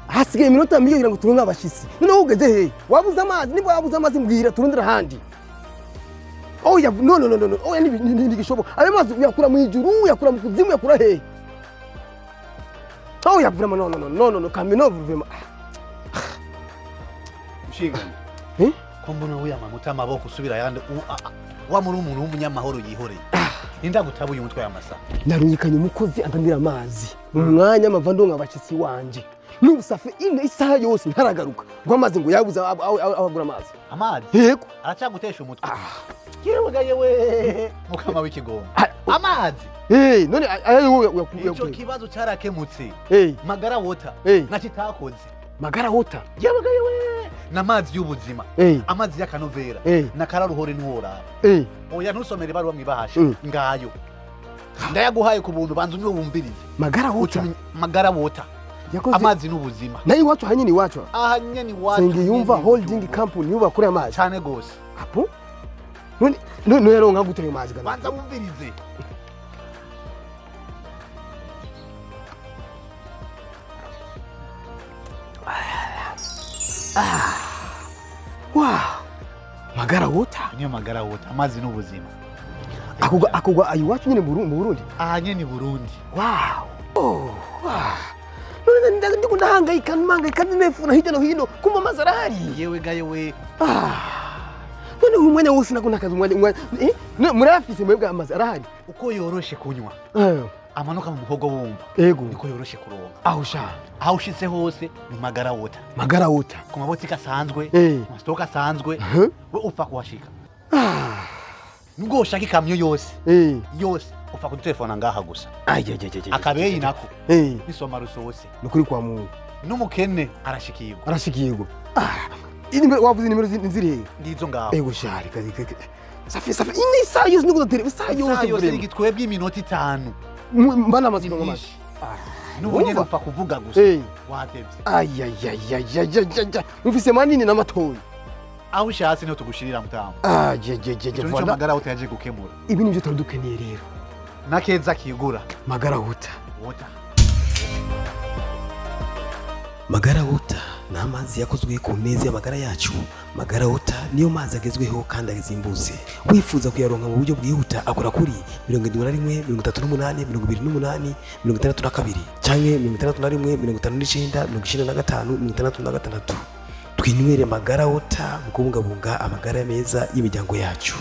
Hasigaye iminota mike kugira ngo turonke abashitsi. Noneho ugeze hehe? Wabuze amazi? Niba wabuze amazi, mbwira turondere ahandi. Oya, no, no, no, no, no. Oya, ntigishoboka. Ayo mazi uyakura mu ijuru, uyakura mu kuzimu, uyakura hehe? Oya, vraiment, no, no, no, no, no, no, kameno, vraiment. Nshingano. Eh? Ko mbona wiyamanuta amaboko usubira ayandi, wa muri umuntu w'umunyamahoro yihoreye, nindagutabuye umutwe y'amasa. Narungikanye umukozi anzanira amazi mu mwanya mava ndonka abashitsi wanje. N'ubu ça fait ine isaha yose ntaragaruka, ngo amazi ngo yabuze aho agura amazi. Amazi? Yego. Aracyagutesha umutwe? Yewe ga yewe, mukama w'ikigongo, amazi! Eh, none ayo wowe Ico uyakuye? kibazo cyarakemutse. Magara Water. Nakitakoze. Magara Water? Yewe ga yewe, n'amazi y'ubuzima. Amazi y'akanovera. Nakararuhore, ntiworaba. Oya, ntusomere ibaruwa mwibahasha. Ngayo ndayaguhaye ku buntu, banza unywe wumvirize. Magara Water? Magara Water. Yakoze. Amazi n'ubuzima. Nayo iwacu hanyine, iwacu. Aha nyene iwacu. Sengiyumva nyene. Holding Company nibo bakora amazi? Cyane gose. Apo none yaronka gute ayo mazi gana? Banza wumvirize. Wow, Magara Water. Niyo Magara Water, amazi n'ubuzima. Akugwa ayo iwacu nyine mu Burundi? Aha nyene i Burundi. Wow. Oh, wow. None ndiko ndahangayika, mpangayika, nefuna hirya no hino, kumva amazi arahari. Yewe ga yewe. Ah. None uyu mwanya wose nako nakazi umwanya eh? None murayafise mwebwe, amazi arahari? Uko yoroshe kunywa, amanuka mu muhogo wumva, niko yoroshe kuronka. Aho sha. Aho ushitse hose ni Magara Water. Magara Water. Ku mabotike asanzwe, ku masitoke asanzwe, we upfa kuhashika. Nubwo woshaka ikamyo yose yose, upfa kudutelefona ngaha gusa. Ay. Akabeyi nako nisoma rusose. Nukuri kwa Mungu. N'umukene arashikirwa. Arashikirwa. Ah. Inimero wavuze, inimero ziri hehe? Ngizo ngaho. Ego shari kazi kazi. Ça fait ine isaha yose niko ndatere, isaha Isaha yose. yose. Vraiment. Twebwe iminota 5. Mbana amazi Ni ngo amazi. myinshi. N'ubu nyene Wumva? upfa kuvuga gusa. Watevye. Ay ay ay ay ay ay ay. Mufise manini n'amatoyi. Aho ushatse niho tugushirira, mutamu. Ay ay ay ay. Ico nico Voilà. Magara Water yaje gukemura. Ibi nivyo twari dukeneye rero. Nakeza kigura. Magara Water. Water. Magara Water ni amazi yakozwe ku neza y'amagara yacu. Magara Water niyo mazi agezweho kandi azimbutse. Wifuza kuyaronka mu buryo bwihuta, akora kuri 71 38 28 62 canke 61 59 95 66. Twinywere Magara Water mu kubungabunga amagara meza y'imiryango yacu.